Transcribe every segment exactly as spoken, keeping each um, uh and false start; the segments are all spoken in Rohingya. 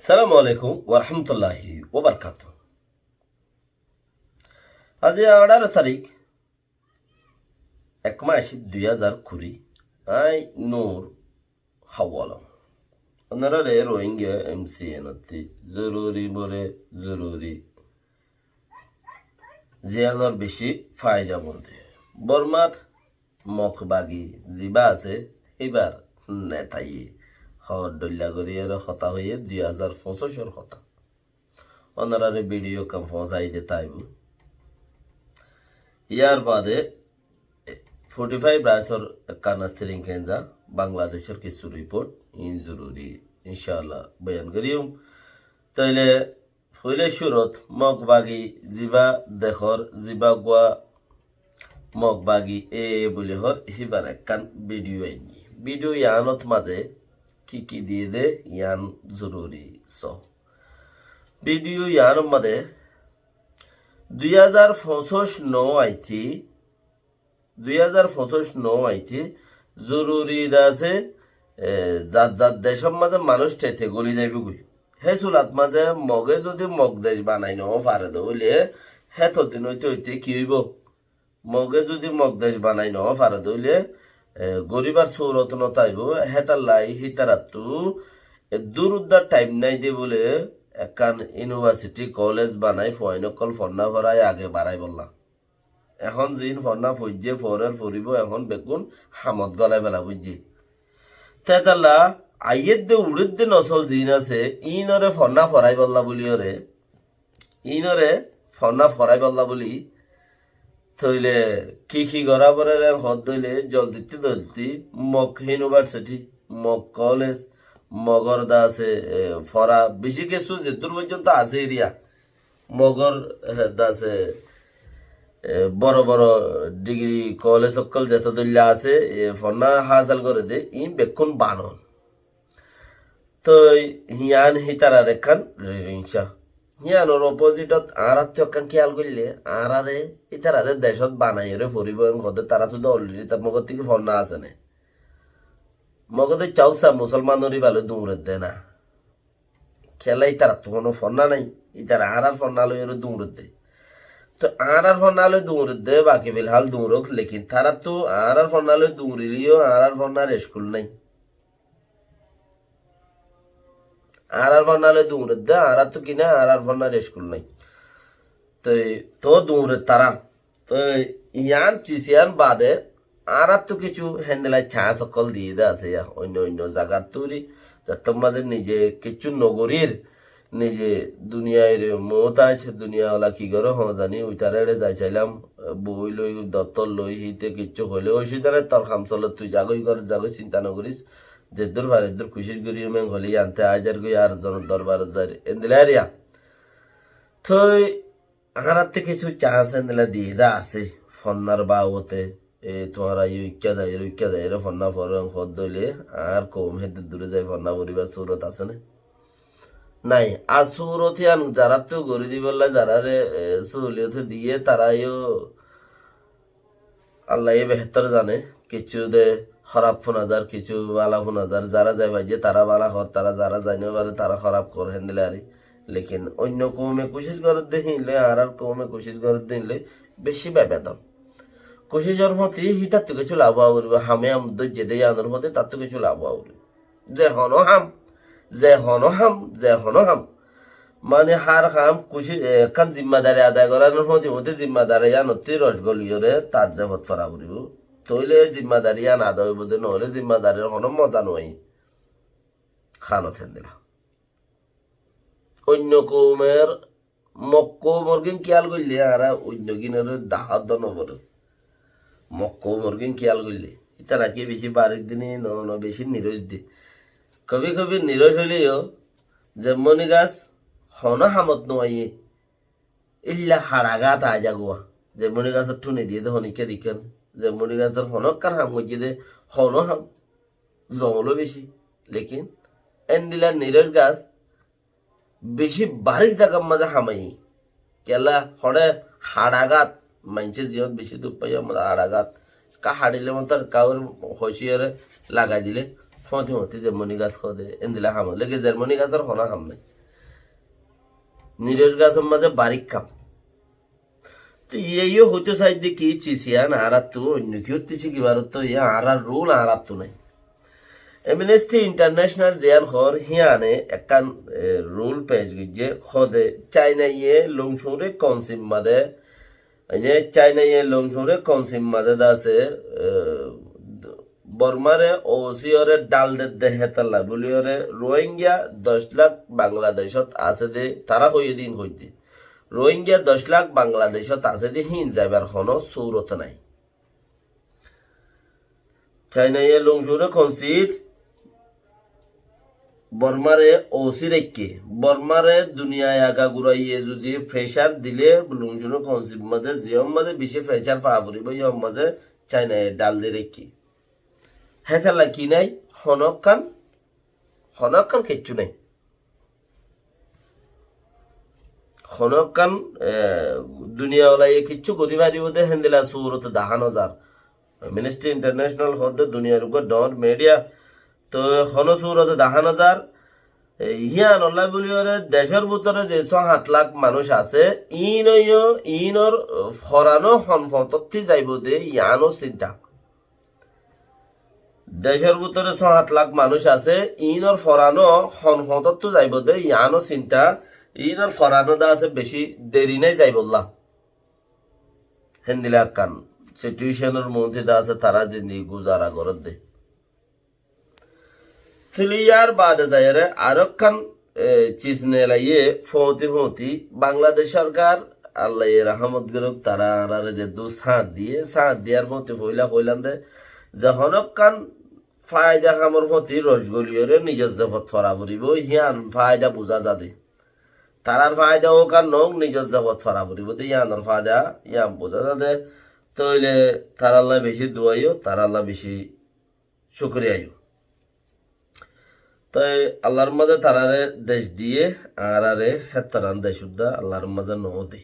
Assalamu alaikum warahmatulláhi wabarakátuhu. Aijja añçáro tarík, ek mac dui házar kuri, añí Nur Hawalong. Ónoráre Rohingya M C N ottú zoruri bore zoruri, ziyánor beci faida bólte. Bormát Mog bagi zibá asé, híbar netaye hoór dhoilla gorí ere hotá hoiyé dui házar foñsícor hotá. Ónoráre bidiyó ekkán foóñsai dé táibo. Yárbaade forty five Rights or ekkán Sri Lanka, Bangladecór kissú riport, iín zoruri, incálla, boyan goijjum. Tóile foóila cúrut Mog bagi zibá dekór, zibá gua Mog bagi e buli hoór, híbar ekkán bidiyó ainní. Bidiyó yiánot mazé ki ki diyé dé, yián zoruri só. Bidiyó yiánor mazé dui házar foñsíc no aití, dui házar foñsíc no aití zoruri de asé, e, zar zar decór mazé manúic tete góli zaibói. Hé sulat mazé Moge zodi Mog dec banai no fare dé óile, héto din óite óite ki óibo? Moge zodi Mog dec banai no fare dé óile, e, goríbar surot no táibo, hétalla hítarattú, e, durudda thaim nái dé bóle, ekkán iunibasiti, kolej banai, fuain ókkol fonná forai age barai bolla. Ehón ziín fonná foijjé, forer, foribó, ehón bekkún hamot golai fela foijjé. Tétalla aiyédde uçédde nosol ziín asé, iínoré fonná foraibólla buli oré, iínoré fonná foraibólla buli, tóile ki ki gorá forer hoódde óile, zoldittú zoldi Mog iunibasiti, Mog kolej, Mogor de asé, e, fora, beci kissú zeddur foijjonto asé eriya. Mogor, e, de asé, e, boro boro digiri kolej ókkol zeto dóilla asé, e, fonná hásil goré dé, iín bekkún banon. Toi yián hítarar ekkán ririnca. Yiánor opozidot añárattú ekkán kiyal goille, añárare hítara de decót banaiyóre foribó en hoódde, tarattú de olredi tar Mogottú ki fonná asé né? Mogode cauk sa musolmanor íba loi duñredde na. Kiyólla ítarattú honó fonná nái, ítara añárar fonná loiyóre duñredde. Toi añárar fonná loi duñredde, baki filhal duñrok, lekin tarattú añárar fonná loi duñrileyó añárar fonnar eskul nái. Añárar fonná loi duñredde, añárattú ki nái, añárar fonnar eskul nái. Toi, toó duñre tará. Toi, yián cis yián baade, añárattú kissú héndilla cas ókkol diyé dé asé ya, oinno oinno zagattú ri, zettót mazé nize kissú no gorír, nize duniyair muhtaj, duniya ola ki goré hoó zani, uitaré eçé zai sailam, boi loi, doftor loi, híte kissú hoilé, oisubida nái, tor ham solé, tui zagói górot zagói, sinta no goris, zeddur fari eddur kucíc gorí, meng hoilé yiánte aizargói, ar zonor dorbarot zair, héndilla eriya. Toi, añárattú kissú cas endilla diyé dé asé, fonnar babote, e, tuáñra yó ikká zaiyóre, ikká zaiyóre fonná foró, en hoódde óile, añár koum héddur dure zai fonná foribár surot asé né? Nái, ar surot yián zarattú gorí dibolla, zarare, e, suhuliyot diyé, tara yó Allaye behétor zane, kissú de hóraf fúna zar, kissú bála fúna zar, zara zai faijjé, tara bála hoór, tara zara zai no fare, tara hóraf hoór, héndilla ari. Lekin oinno koume kucíc gorédde híin loi, añárar koume kucíc gorédde híin loi, beci bebedon. Kucícor fóti hítattú kissú lab ówa foribó, hame ham dóijje de yiánor fóti tattú kissú lab ówa foribó. Ze honó ham, ze honó ham, ze honó ham. Mane hár ham kuci, e, ekkán zimmadari adai goránor fóti fóti zimmadari yiánottú roc goliyóre tar ze fot fora foribó. Tóile zimmadari yián ada óibo de, noóile zimmadarir honó moza no ai. Hálot héndilla. Oinno koumer Mog koumor gín kiyal goille añára oinno gínoré dahá dó no foré. Mog koumor gín kiyal goille. Ítara ki beci barik dé né, no, no beci niroc dé. Kobi kobi niroc óileyo, zemmoni gas honó hamot no aiyé. Illa haçagat aizagói. Zemmoni gasor thuni diyé dé honikka dikkan. Zemmoni gasor honó ekkán ham goijjé dé honó ham. Zongolo beci. Lekin endilla niroc gas beci barik zagar mazé ham aiyé. Kiyólla hoçé haçagat, maincé ziyót beci duk faiyé, haçagat. Ekka haçile mottor ekka gorí hoiciyóre lagai dile, fóti fóti zemmoni gas hoó de, endilla ham. Lekin zemmoni gasor honó ham nái. Niros gasór mazé barík ham. Toi iye yó hoitó saidde ki, cis iyan añáráttu oinno kiyóttu cíkibar ottu, iye añárár rul añáráttu nái. Amnesty International ziyán hoór, híyane ekkán, e, rul pec goijjé, hoóde Cainaye Lungcúre kounsib mazé, ene Cainaye Lungcúre kounsib mazé de asé, e, Bormáre ousíyore dhál dedde hétalla bóliyoré Rohingya doc lak Bangladecót asé dé, tará hoiyé dé híin hoiddé. Rohingya doc lak Bangladecót asé dé híin zaibar honó surot nái. Cainaye Lungcúre kounsib Bormáre ousí raikké. Bormáre duniyai agaguraiye zudi pressure dilé Lungcúre kounsib mazé, ziyón mazé beci pressure faa foribó, yón mazé Cainaye dhál di raikké. Hétalla ki nái? Honókkan, honókkan kiccú nái. Honókkan, e, duniyawalaye kiccú gorí faribó dé héndilla surot dahá no zar. Amnesty International hoódde duniyair uggúa dhoóñr media. Toi honó surot dahá no zar. E, híyanolla bóliyoré decór bútore ze só hát lak manúic asé, iínoyó, iínor, e, foranó hon fotótti zaibou dé, yiáno sinta. Decór bútore só hát lak manúic asé, iínor foranó hon fotóttu zaibou dé, yiáno sinta, iínor foranó de asé beci deri nái zaibolla. Héndilla ekkán situation or moódde de asé tará zindigi guzara gorédde. Tóile yar baade zaiyóre arókkan, e, cis neelaiyé foóñti foóñti Bangladec sorkar, Allaye rahámot gorók, tará añáráre zeddúr sáñt diyé, sáñt diyar foóñti foóila hoilám dé, ze honókkan faida hamor foóñti roc goliyóre nizor ze fot fora foribó, híyan faida buzá za dé. Tarár faida ók ar noók, nizor ze fot fora foribó dé, híyanor faida, híyan buzá za dé. Tóile tarálla beci duwa yó, tarálla beci cúkuriya yó. Toi Allar mazé taráre dec diyé, añáráre héttoran dec uddá Allar mazé noó de.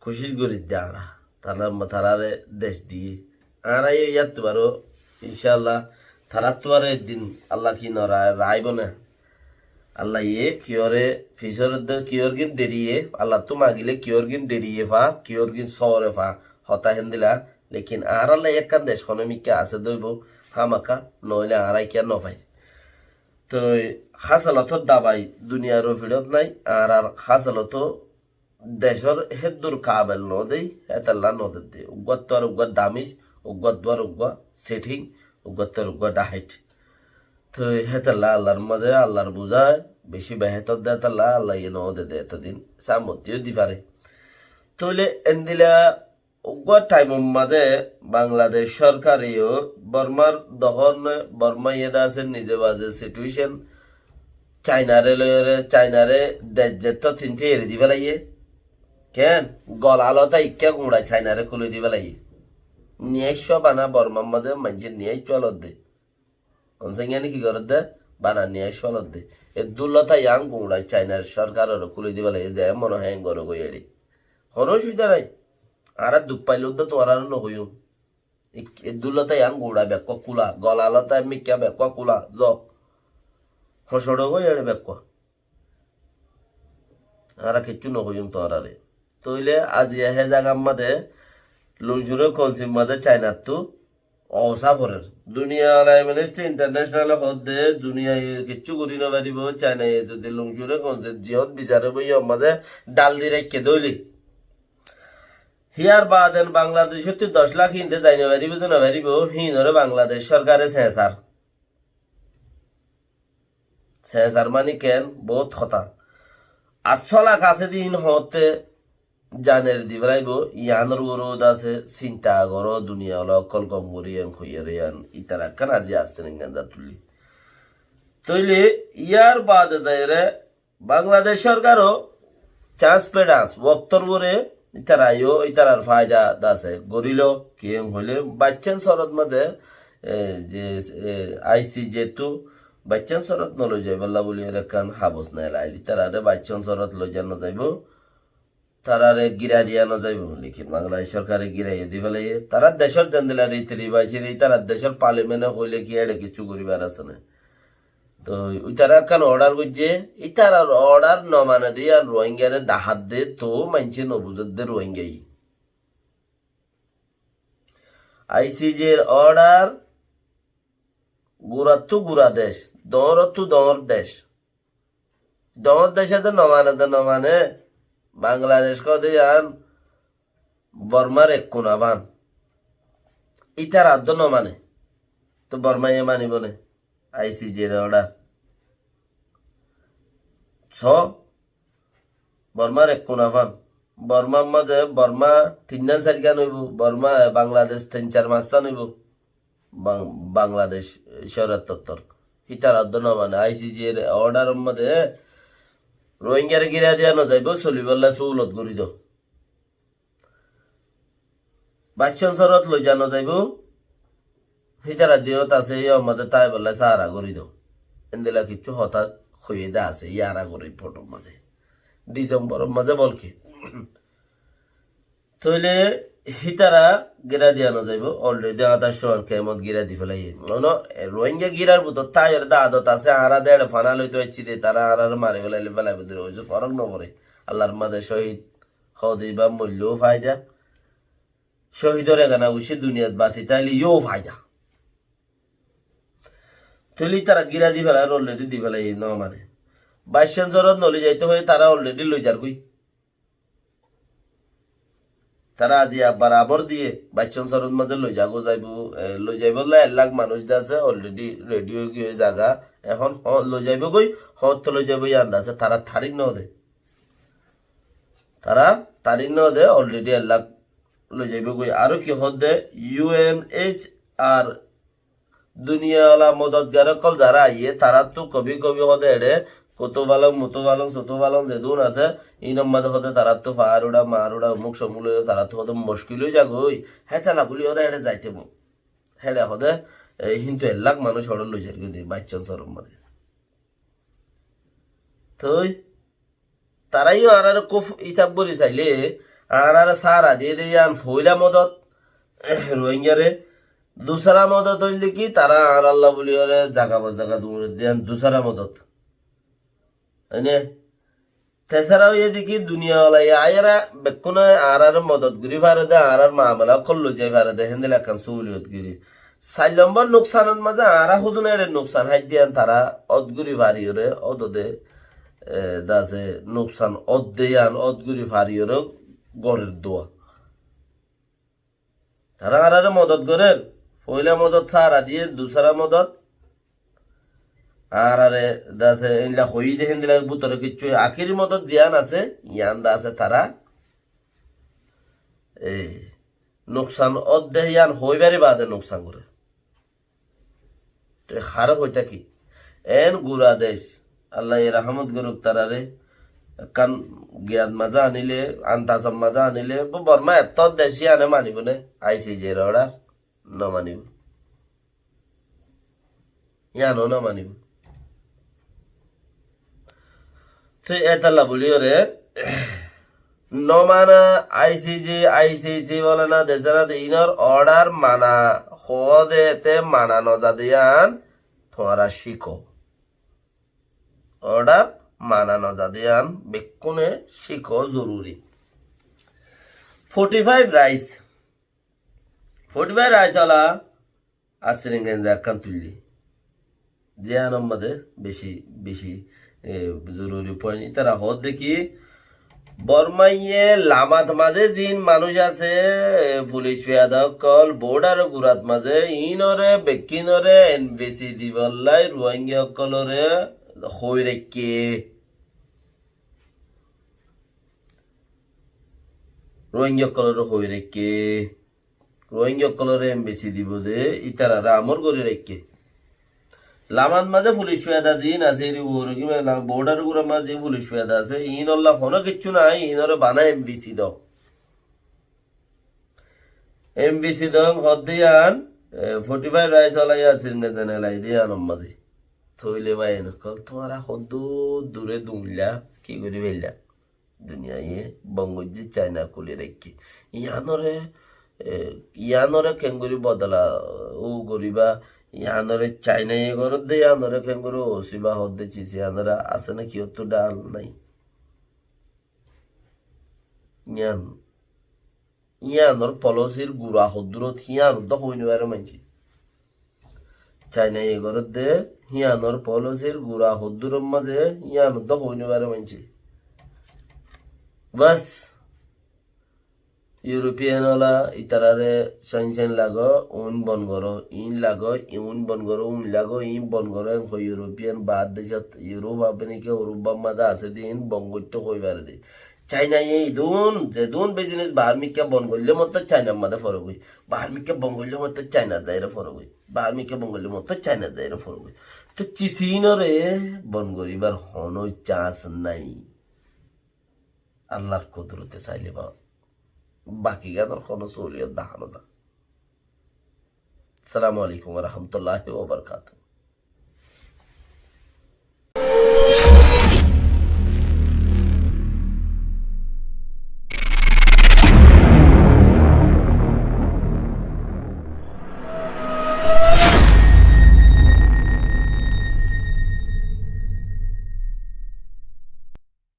Kucíc gorídde añára, tarár ma-, taráre dec diyé. Añára yó yáttu baró, incálla, taráttu baró eddin Alla ki no ra-, raibó né? Allaye kiyóre fisór de, kiyórgin deriyé, Allattú magilé kiyórgin deriyé fa, kiyórgin sóore fa, hotá héndilla. Lekin añárálla ekkán dec honómikká asé dóibou, hámaka, noóile añára kiyá nofair. Toi hásalotór dabai duniyair ufiçót nái, añárár hásalotór decór héddur kabel noó dé, hétalla noó dedde. Uggúattu ar uggúa damij, uggúattu ar uggúa setting, uggúattu ar uggúa dhaháit. Toi hétalla Allar mazé, Allar buzá beci behétor dé, hétalla Allaye noó dedde etodin. Sámmottí yó di faré. Tóile endilla uggúa thaimor mazé Bangladec sorkare yó Bormar dohón, Borma iyé de asé nize baze situation, Cainare loiyóre, Cainare dec zettó tintí eri di félaiyé. Ken? Gola lota ikká guñça Cainare kúli di félaiyé. Niyaiccuwa bana Bormar mazé maincé niyaiccuwa lodde. Onse ngiyáni ki gorédde? Bana niyaiccuwa lodde. Eddúr lota yián guñça Cainar sorkaroré kúli di félaiyé, ze mone hoó en goró goi eçé. Honó ocubida nái. Añára duk failé uddá tuáñráre nohoiyúm. Ik-, eddúr lota yián guñça bekkúa kúla, gola lota mikká bekkúa kúla, zo. Hoñcoço goi eçé bekkúa. Añára kiccú nohoiyúm tuáñráre. Tóile aziya hé zagar mazé Lungcúre kounsib mazé Cainattú ousá forer. Duniyawala Amnesty International e hoódde duniyaye kiccú gorí nofaribó, Cainaye zodi Lungcúre kounsib ziyón bizarebó yór mazé dhál di raikké dóile. Híyar baade Bangladecóttu doc lak híinde zai nofaribó de nofaribó, híinoré Bangladec sorkare señsar. Señsar mani ken? Bout hotá. Ar só lak asé de híin hoóñtte zan eri di félaibó, yiánor uore de asé sinta goró, duniyawala ókkol gom gorí en hoiyére yián, ítara ekkán aziya asé nengán za tullí. Tóile yar baade zaiyóre Bangladec sorkaro cans pe cans, woktor uore ítara yó, ítarar faida de asé. Gorílo ki en hoilé, baiccan sorot mazé, e, ze, e, I C J ttu baiccan sorot no loi zaibólla buli ekkán habos nelail. Ítarare baiccan sorot loi za no zaibó, tarare gira diya no zaibó. Lekin Bangladec sorkare giraiye di félaiyé. Tarar decór zendilla riti ribac asé, ítarar decór parliament e hoilé ki eçé kiccú goríbar asé né? Toi ítara ekkán order goijjé, ítarar order no mane de yían Rohingyare dahát de, to maincé no buzé de Rohingya. I C J r order gurattú gura dec, doñrottú doñr dec. Doñr dece de no mane de no mane, Bangladec hoó de yían Bormar ek kuna fán. Ítara addo no mane. To Bormaye manibo né? I C J r order. So, Bormar ek kuna fán. Bormar mazé Borma tinnán sairgán óibo. Borma, eh, Bangladec tin sair fañstán óibo. Bang-, Bangladec, eh, córiyottottor. Hítar addo no mane, I C J r order or mazé Rohingyare gíra diya no zaibo, solibolla suhulot gorí do. Baicconsorot loi za no zaibo, hítara ziyót asé, yó mazé táibolla sára gorí do. Endilla kiccú hotá hoiyé de asé, yar agor report or mazé. December or mazé bolke. Tóile hítara gíra diya no zaibo, already añárar cómot gíra di félaiye. Ono, e, Rohingya gírar bútore táiyore de adot asé, añára de eçe fana loito aiccí de, tará añárare mari félai, félaibo de, oiye forok no foré. Allar mazé cóhid hoó de ibá moilleyó faida. Cóhidor egana guccí duniyat basi táile yó faida. Tóile ítara gíra di félaiyé, already di félaiyé, no mane. Baicconsorot no loi zaito hoiyé, tará already loi zargói. Tará aijja barabor diye, Baicconsorot mazé loi zagói zaibo, e, loi zaibolla ek lak manúic de asé, already ready ói giyé zaga. Ehón ho-, loi zaibogói, hoñttu loi zaibo yían de asé, tará tarík no de. Tará tarík no de, already ek lak loi zaibogói. Aró ki hoó de, U N H R, duniyawala modotgar ókkol zará aiyé, taráttu kobi kobi hoó de eçe, kutu falong, mutu falong, sutu falong zedún asé, inor mazé hoó de taráttu faár uçá, maar uçá, umuk somuk loi taráttu hoó de muckil ói zagói, hétolla buli óre eçe zaito. Héçe hoó de, e, kintu ek lak manúic hoçé loi zargói de, Baicconsorot mazé. Toi, tará yó añárare kúb hísab gorí sailé, añárare sára diyé de yían foóila modot, Rohingyare. Dusára modot óilde ki, tará añáralla buli óre zaga ba zaga duñre de yían dusára modot. Ene, tesára óiye de ki, duniyawala aiyóre bekkúne añárare modot gorí fare de, añárar mamela ókkol loi zai fare de, héndilla ekkán suhuliyot gorí. Sair lombor nuksanor mazé añára hodún eçe nuksan háidde yían tará ót gorí fariyóre, ódode, e, de asé nuksan ódde yían ót gorí fariyóre gorér dua. Tará añárare modot gorér, foóila modot sára diyé, dusára modot, añárare de asé, endilla hoiyé de, héndilla bútore kiccú, akéri modot ziyán asé, yían de asé tará, e, nuksan ódde yían hoói fari baade nuksan goré. Te haré hoi táki. En gura dec, Allaye rahámot gorouk tarare, ekkán giyat mazé anile, antazot mazé anile, bó Borma ettór dec yíane manibo né, I C J r order, no manibo. Yíano no manibo. Te étalla buli óre, no mana, I C J, I C J bole na, dese na de, inor order mana hoó de, te mana no za de yían, tuáñra cíko. Order mana no za de yían, bekkúne cíko zoruri. Forty five rice. Forty five rice ola, Astrin Genza ekkán tuillí. Ziyánor mazé beci, beci, e, zoruri point. Ítara hoódde ki, Bormaye lamat mazé ziín manúic asé, e, fulic fiyada ókkol, border gurat mazé, iínore, bekkínore, N V C dibollá, Ruáingga ókkolore hoi raikké. Ruáingga ókkolore hoi raikké. Ruáingga ókkolore N V C dibo de, ítarare amor gorí raikké. Lamat mazé fulic fiyada ziín asé, eri uore ki mane border gura mazé ziín fulic fiyada asé, iínolla hono kiccú nai, iínore bana N V C do. N V C do hoódde yían, e, forty five rice ola yían sirne dene lai de yíanor mazé. Tóile bái ókkol, tuáñra hoddúr dure duñilla, ki gorí failla? Duniyaye bon goijjé, Caina kúli raikké. Yíanore, e, yíanore keéngorí bodola, e, u goríba, Yiánore Cainaye goródde, yiánore kengori ósiba hoódde, cis yiánore asé né ki, óttu dhál nái. Yián, yiánor polosir gura hoddúrot, yián uddá hoói no fare maincé. Cainaye goródde, yiánor polosir gura hoddúror mazé, yián uddá hoói no fare maincé. Bas, European ola itarare cain cain lago, uin bon goró, iin lago, iin bon goró, uin lago, iin bon goró, en hoi European baár decót, Europe, America, Europe mazé asé de iin bon goittó hoi fare de. Cainaye idún, zedún business baár mikká bon goillé mottor Cainar mazé forogói. Baár mikká bon goillé mottor Cainar zaire forogói. Baár mikká bon goillé mottor Cainar zaire forogói. Toi cis iinore bon goríbar honó chance nái. Allar kudurote sailé ba, baki ganor hono soliyot dahá no za. Assalamu alaikum wa rahmatullahi wa barakatuh.